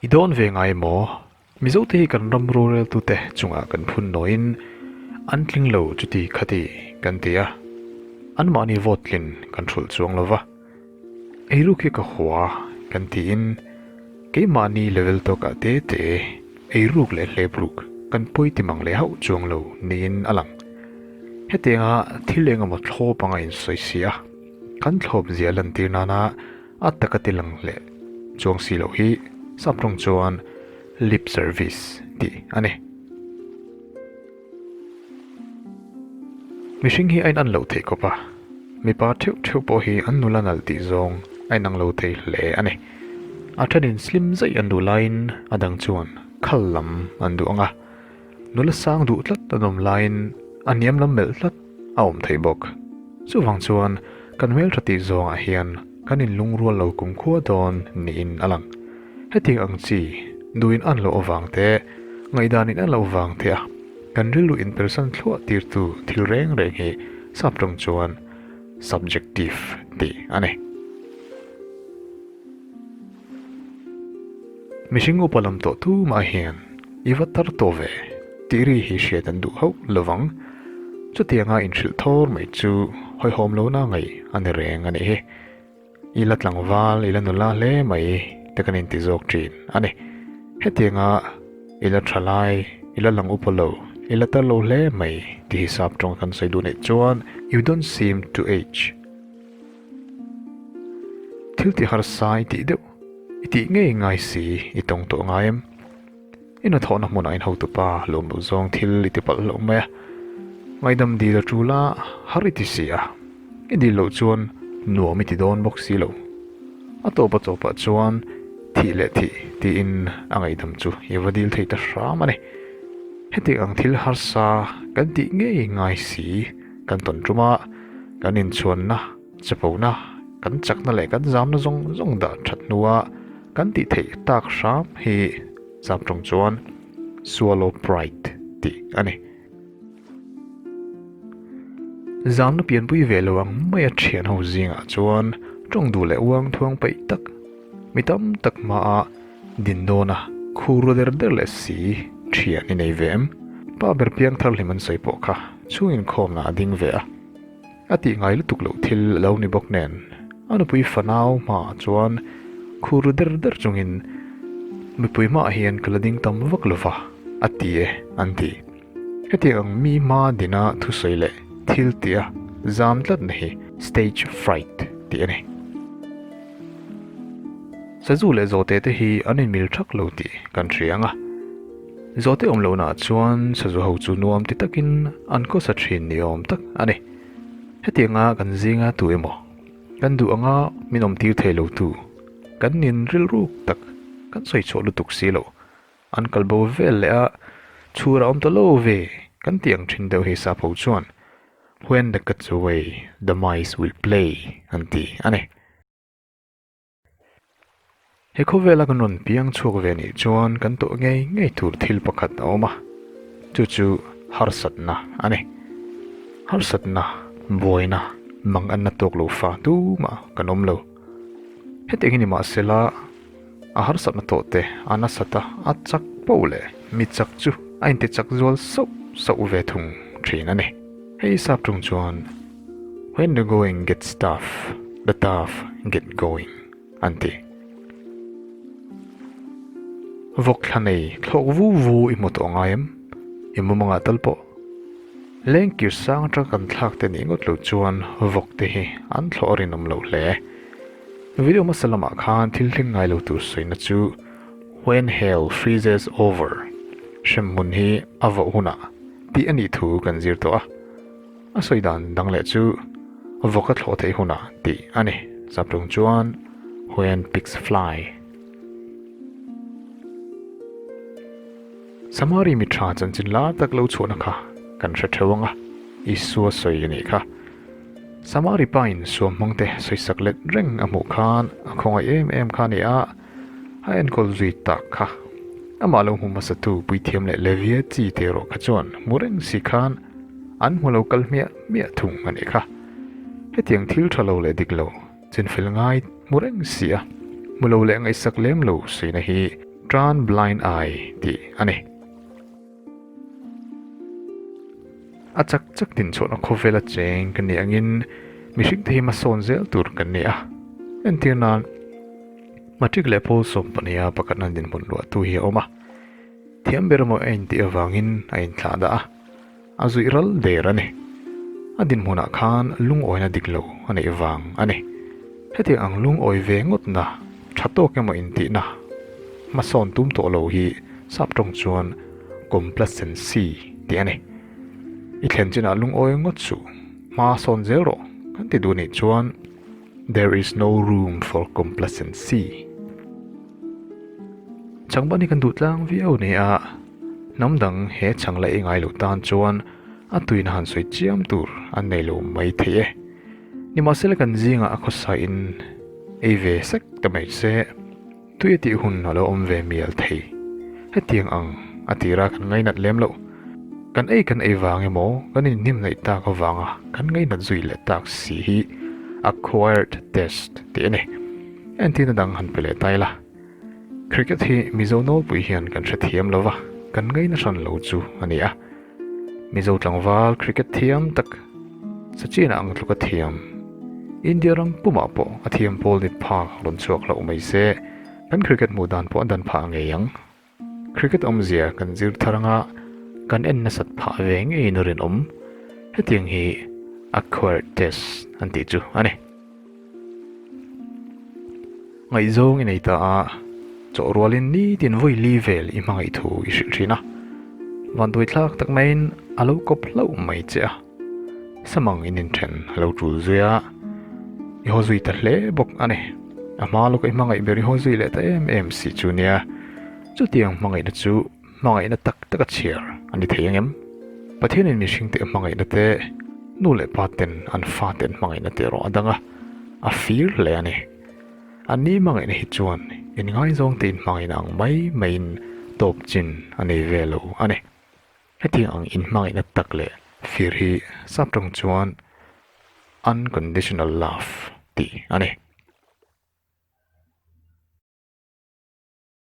I dawn ve ngai maw? Mizote hi kan ram roreltute chungah kan phun nawiin an tling lo chuti khati kan ti a, anmahni vote tlin kan hrulh chuang lo va. Eiruk hi ka hua kan tiin keimahni level tawkah te te eiruk leh hlepruk kan pawi ti mang leh hauh chuang lo niin a lang. Hetianga thil engemaw thlawp anga insawi si a, kan thlawp zia lantir nana a taka ti lang leh chuang si loh hi sap tawng chuan lip service tih a ni. Mihring hi a in an loh theih khawp a, mipa theuh theuh pawh hi an nula nalh tih zawng a inang lo thei hle a ni. A thenin slim zaih an duh laiin a dang chuan khal lam an duh ang a, nula sang duh tlat an awm laiin a hniam lam melh tlat a awm thei bawk. Chuvang chuan kan hmeltha tih zawngah hian kan inlungrual lo kumkhua dawn niin a lang. Hetiang ang chi duhin an loh avang te, ngaihdan in an loh vang te a kan rilru inpersan thluah tirtu thil reng reng hi sap tawng chuan subjective tih a ni. Mihring upa lam tawh tumah hian i va tar tawh ve tih ri hi hriat an duh hauh lovang. Chutianga inhrilh thawr mai chu hawihhawm lohna ngaih a ni reng a nih hi. I la tlangval, i la nula hle mai te kan inti zawk thin a ni. Hetianga i la tha lai, i la lang upa lo, i la tar lo hle mai tih hi sap tawng kan sawi duh neih chuan you don't seem to age. Thil ti harsa i tih deuh, i tih ngei ngai si i tawng tawh ngai em? I hnathawhna hmunah in hotupa lawm loh zawng thil i ti palh hlauh mai a, ngaidam dil a tul a, har i ti si a, i dil loh chuan nuam i ti dawn bawk si lo. A tawpa tawpah chuan thih leh thih tiin a ngaihdam chu i va dil thei ta hram a ni. Heti ang thil harsa kan tih ngei ngai si kan tawn tum a, kan inchhuanna, Chapona, kan chakna leh kan zamna zawng zawng dah that hnua kan tih theih tak hram hi zam tawng chuan swallow pride tih a ni. Zamna pianpui ve lo ang maia thian ho zingah chuan tawng duh leh uang thuang peih tak, mi tam tak hmaa din dawna khur ru der der leh si thian i nei ve em? Pa ber piang thar hlim an sawi pawh kha chhung inkhawmna a ding ve a. A tih ngai lutuk loh thil a lo ni bawk nen, a nupui fanau hmaah chuan khur ru der der chungin, Mipui hmaah hian ka la ding tam vak lo va, a ti e, an ti. Hetiang ang mi hma dina thusawi leh thil tia zam tlatna hi stage fright tih a ni. Sazu leh zawhte te hi an inmil thak lo tih kan hria ang a. Zawhte awm lohnaah chuan sazu ho chu nuam ti takin an khawsa thin ni awm tak a ni. Hetianga kan zinga tu emaw, kan duh anga min awm tir thei lo tu, kan nin rilruk tak kan sawi chhuah lutuk si lo, an kal bo vel leh a, chhur a awm ta lo ve kan tih ang thin deuh hi sap ho chuan When the cat's away, the mice will play an ti a ni. He khawvela kan rawn piang chhuak ve nih chuan kan tawh ngei ngei tur thil pakhat a awm a, chu chu harsatna a ni. Harsatna, buaina, mang anna tawk lo fa tumah kan awm lo. Hetiang hi ni mahsela a harsatna tawh te a nasat a, a chak poh leh mi chak chu a inti chak zual sauh sauh ve thung thin a ni. Hei sap tung chuan When the going gets tough, the tough get going an ti. Vawk thla nei thlawk vu vu i hmu tawh ngai em? I mumangah tal pawh. Lengkir sang atanga kan thlak te nih ngawt lo chuan vawk te hi an thlawh a rinawm loh hle. Video hmasa lamah khan thil thleng ngai lo tur sawina chu When hell freezes over, hremhmun hi a vawh hunah tih a nih thu kan zir tawh a. A sawi dan dang leh chu vawk a thlawh theih hunah tih a ni. Saptung chuan When pigs fly. Samari mi tha chanchin lar tak lo chhuahna kha kan hre theuh ang a, Isua sawi a nih kha. Samari pain suamhmangte sawisak let reng a hmuh khan a khawngaih em em kha a ni a, a enkawl zui tak kha. Amah lo hmu hmasatu puithiam leh Levia chi te erawh kha chuan hmu reng si khan an hmu lo kal hmiah hmiah thung a nih kha. Hetiang thil tha lo leh dik lo, chinfel ngai hmu reng si a, hmu lo leh ngaihsak lem lo suina hi. Turn blind eye tih a ni. A chak chak dinchhuahna khawvela cheng kan nih angin mihringte hi hmasawn zel tur kan ni a. Entir nan, Matric leh pawl sawmpahniha pakhatna dinhmun luahtu hi a awm a. Thiam ber emaw a intih avangin a inthlah dah a, a zuih ral der a ni. A dinhmunah khan lungawina dik lo a neih vang a ni. Hetiang ang lungawi ve ngawtna, tha tawk emaw intihna hmasawn tum tawh lo hi sap tawng chuan complacency tih a ni. I thlen chinah lungawi ngawt suh, hma sawn zel rawh kan ti duh nih chuan there is no room for complacency. Changban hi kan duh tlang viau ni a, hnam dang he chang la ei ngai lo tan chuan a tuina han sawi chiam tur an nei lo mai thei e. Nimahsela kan zingah a khawsa in ei ve sek ta mai se, tui a tih hun a lo awm ve mial thei. Hetiang ang a tira kan ngainat lem loh. Kan ei kan ei vang emaw kan inhnim hnaih tak avanga kan ngainat zui leh tak si hi acquired taste tih a ni. Entirna dang han pe leh ta ila. Cricket hi Mizo nawlpui hian kan hrethiam lova, kan ngaina hran lo chu a ni a. Mizo tlangval cricket thiam tak Sachin-a ang tluka thiam India ram pumah pawh a thiam pawl ni phak rawn chhuak hlauh mai se, kan cricket hmuh dan pawh a dan phah ngei ang. Cricket awmzia kan zir thar anga kan en nasat phah ve ngeiin a rinawm. Hetiang hi acquired taste an tih chu a ni. Ngaihzawng i nei ta a, chawh rualin nitin vawi li vel i hmangaih thu i hrilh thin a. Vanduai thlak tak maiin a lo kawp hlauh mai che a, samang in inthen a lo tul zui a, i haw zui ta hle bawk a ni. A hma lawka i hmangaih ber i haw zui leh ta em em si chu nia, chutiang hmangaihna chu Hmangaihna tak taka chhiar a ni thei ang em? Pathianin mihringte a hmangaihna te, nu leh pa ten an fate an hmangaihna te erawh a dang a, a fir hle a ni. Anni hmangaihna hi chuan inngaizawng te inhmangaihna ang mai maiin tawp chin a nei ve lo a ni. Hetiang ang inhmangaihna tak leh fir hi sap tawng chuan unconditional love tih a ni.